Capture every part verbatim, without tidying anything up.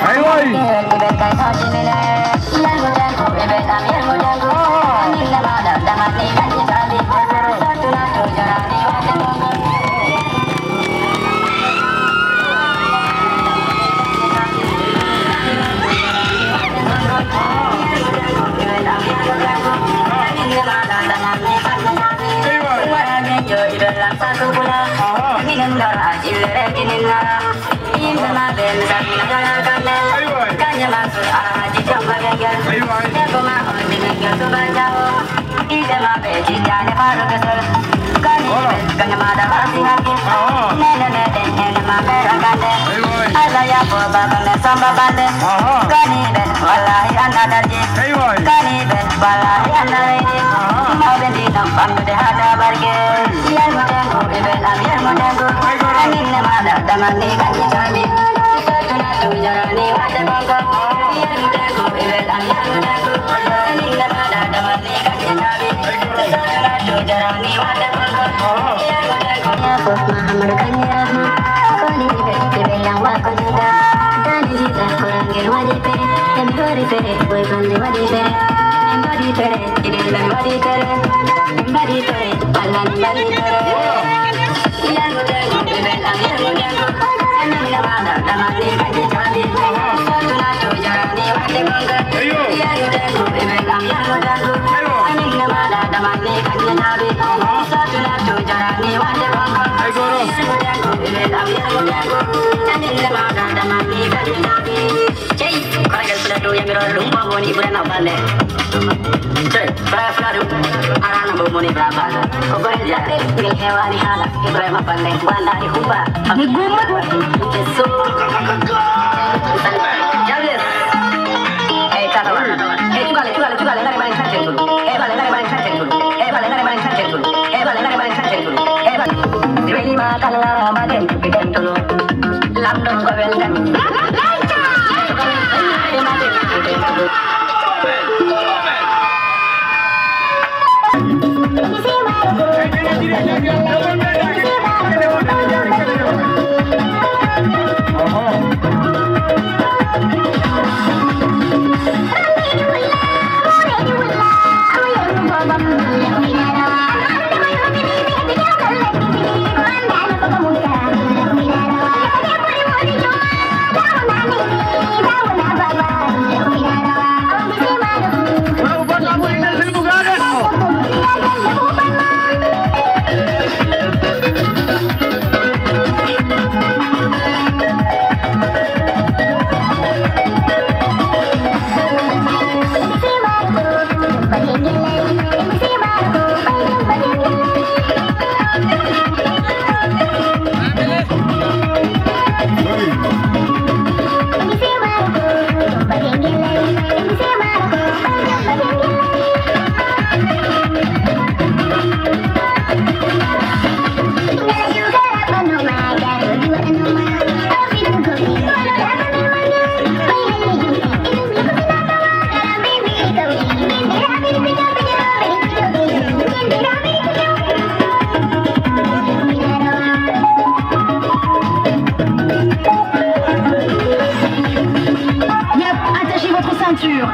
Ay, way. Aha. Yimɓe maɓɓe mi salmina jola kande. Ay, way. Kanje Mansur Alhaji Jamba Gengel. Ay, way. Debbo ma on di Gengel Suba Jawo. Yimɓe maɓɓe Tijjani Faru Gesol. Kaniɓe kanje maɗa wasi hakki. Aha. Nene meɗen ene ma mera kande. Ay, way. Allah yafo baba men Samba Bande. Aha. Kaniɓe wallahi anda darji. Ay, way. Kaniɓe wallahi anda reydi. Aha. Mawɓe ndi ɗon famɗude ha tabarge. Yermutengu, ibe lam yermutengu. Amin ne maɗa daman ni kanji tabi. Satuna tu jarani wate bongo. Yermutengu, ibe lam yermutengu. Amin ne maɗa daman ni kanji tabi. Satuna tu jarani wate bongo. Yermutengu. Yafo Mahamadou Kanye Rahma. Koni ibe, ibe yang wako juga. Dani jita kurangin wajib. Em dua ripere, boy bandi wajib. Em dua ripere, ibe yang wajib. Em dua ripere. Cey, koregal Fuladu yamiroore ɗum ko woni Ibrahima Bande. Cey, Ibrahima Fuladu, arana mbo moni Ibrahima Bande. Ko gorel jaare, ngel heewaani haala. Ibrahima Bande, wanda e huba. Ni gumma. So, Jables. Hey, tata wa. Hey, tugale, tugale, tugale, ngare mari chatten tulu. Hey, bale, ngare mari chatten tulu. Hey, bale, ngare mari chatten tulu. Hey, bale, ngare mari chatten tulu. Hey, bale. Weli ma kala ma den, den tulu. Lamɗo ko welkami. Yep, attachez votre ceinture.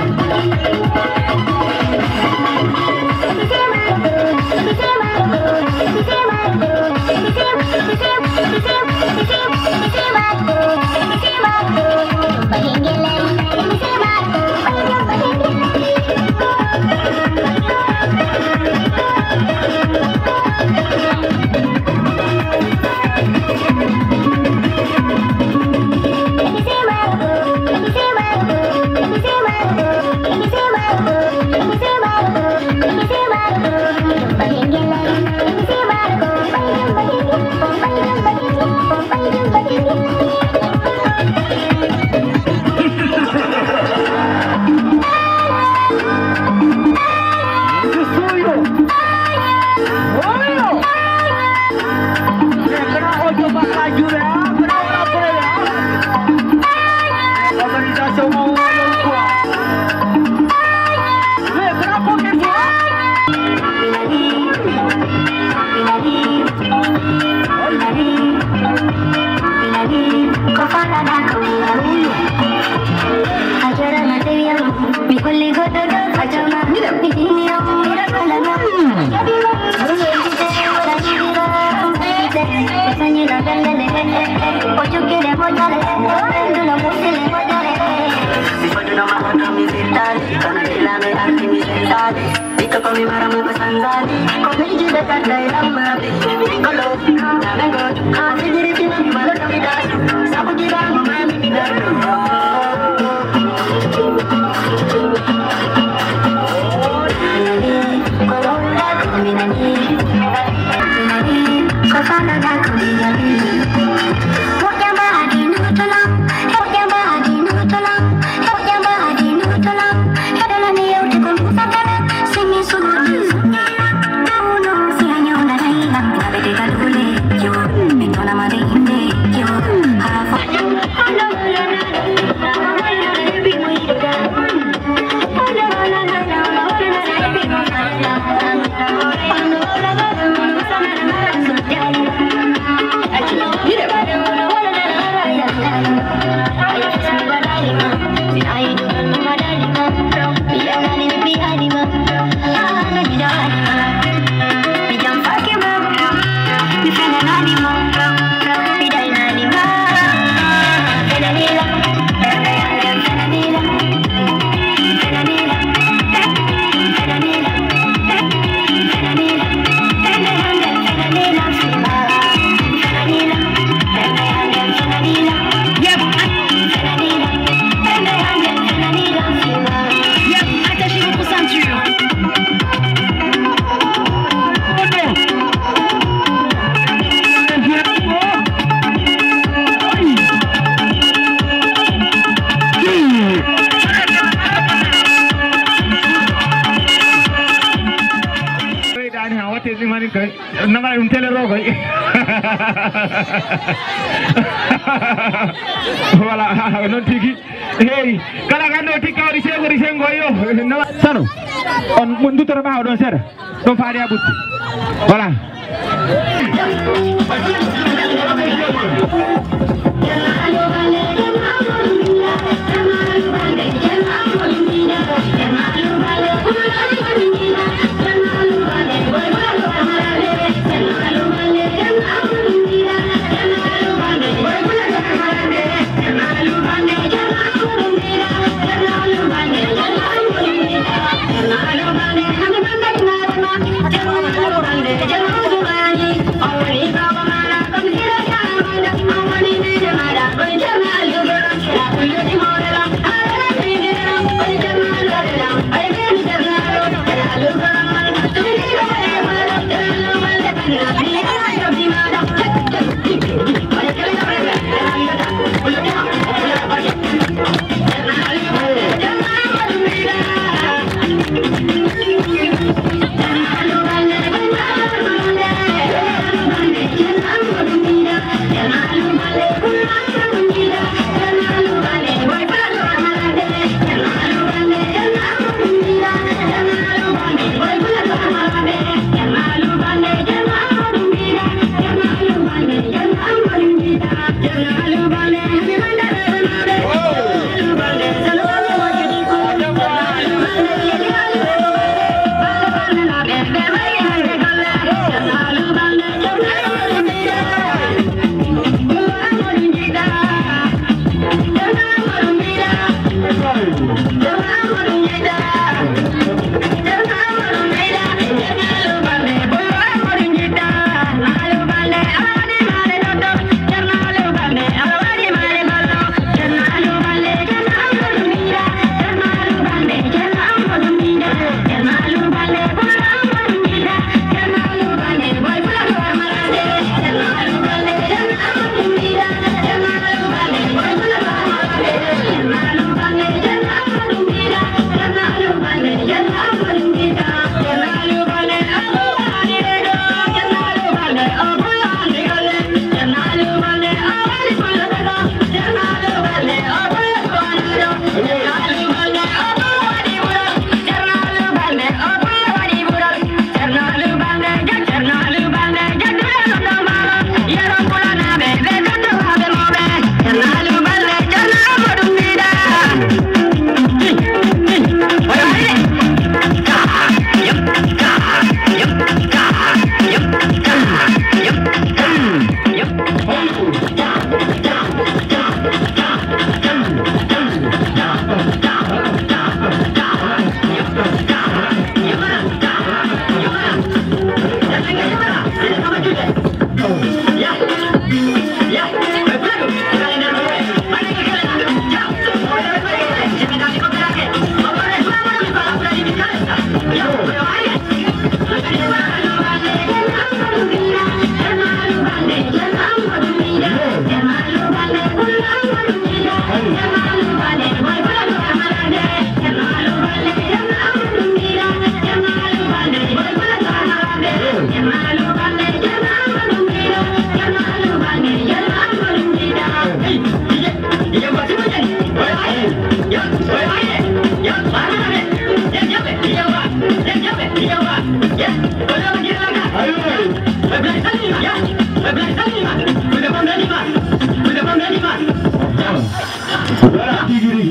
Ɓeydani ha watte ɗum hanin kay. Nangana ɗum télé rogoy. Voilà, noon tigi. Hey, kala ganndo tikka waɗi seegori senngo yo. Sano, on duttoro ma oɗon seeɗa. Ɗum faade a ɓutti. Voilà.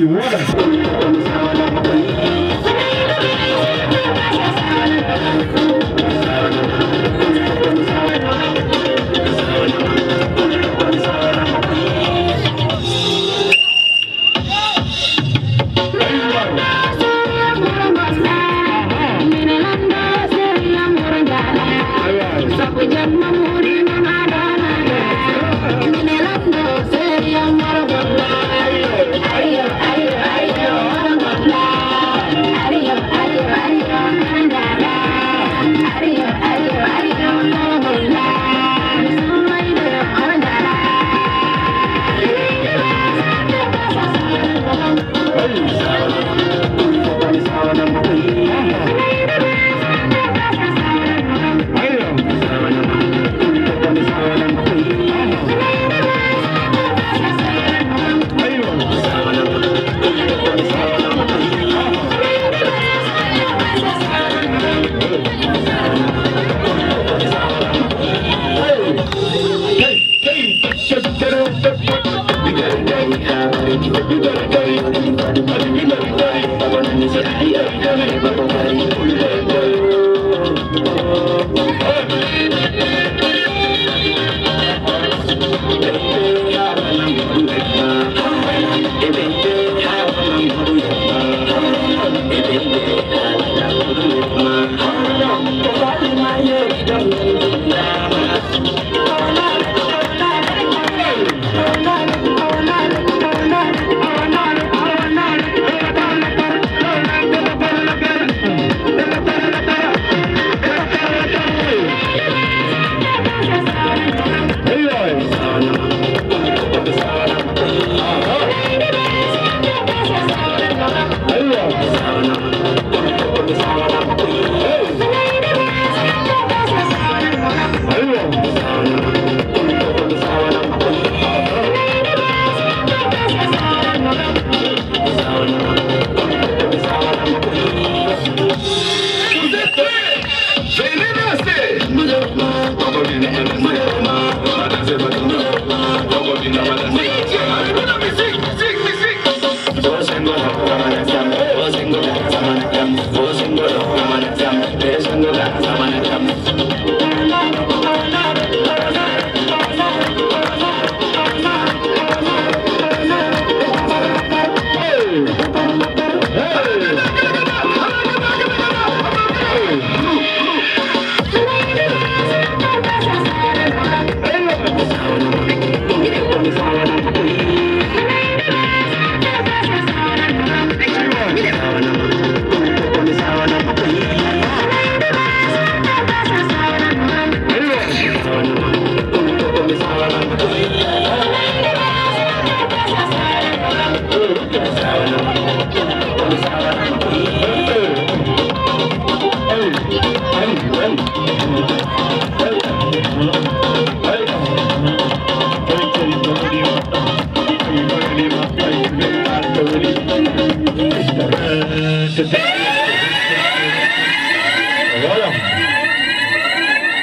Voilà.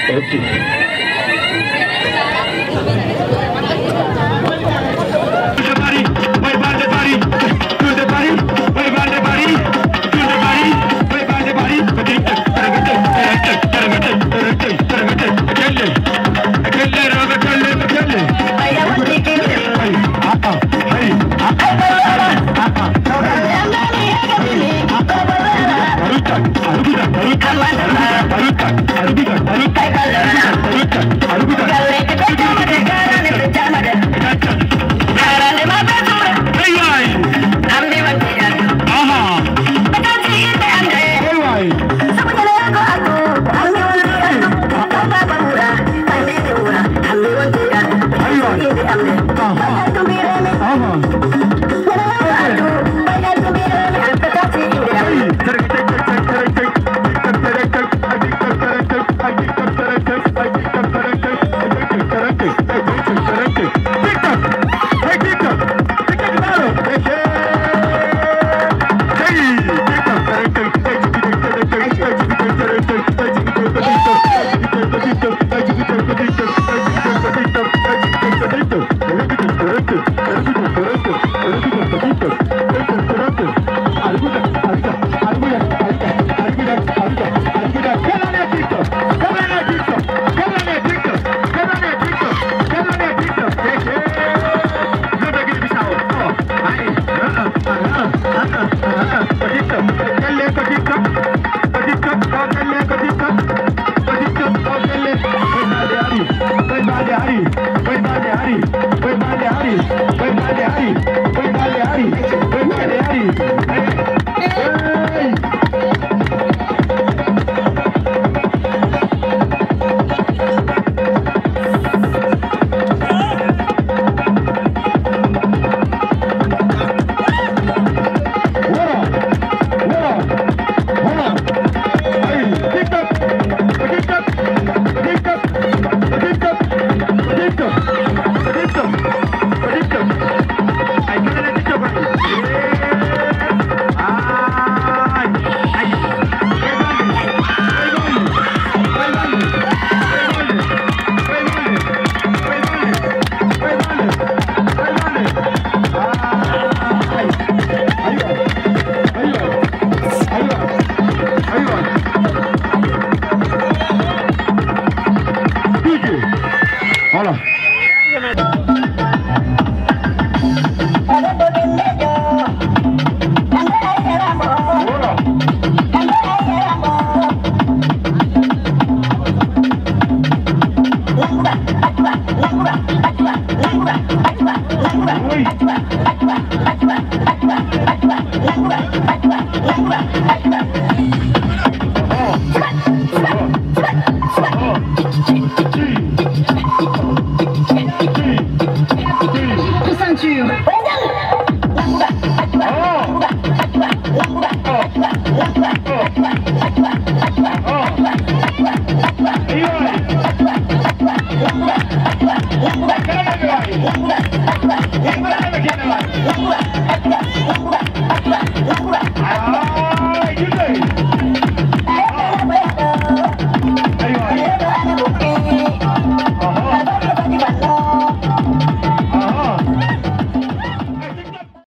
Ok.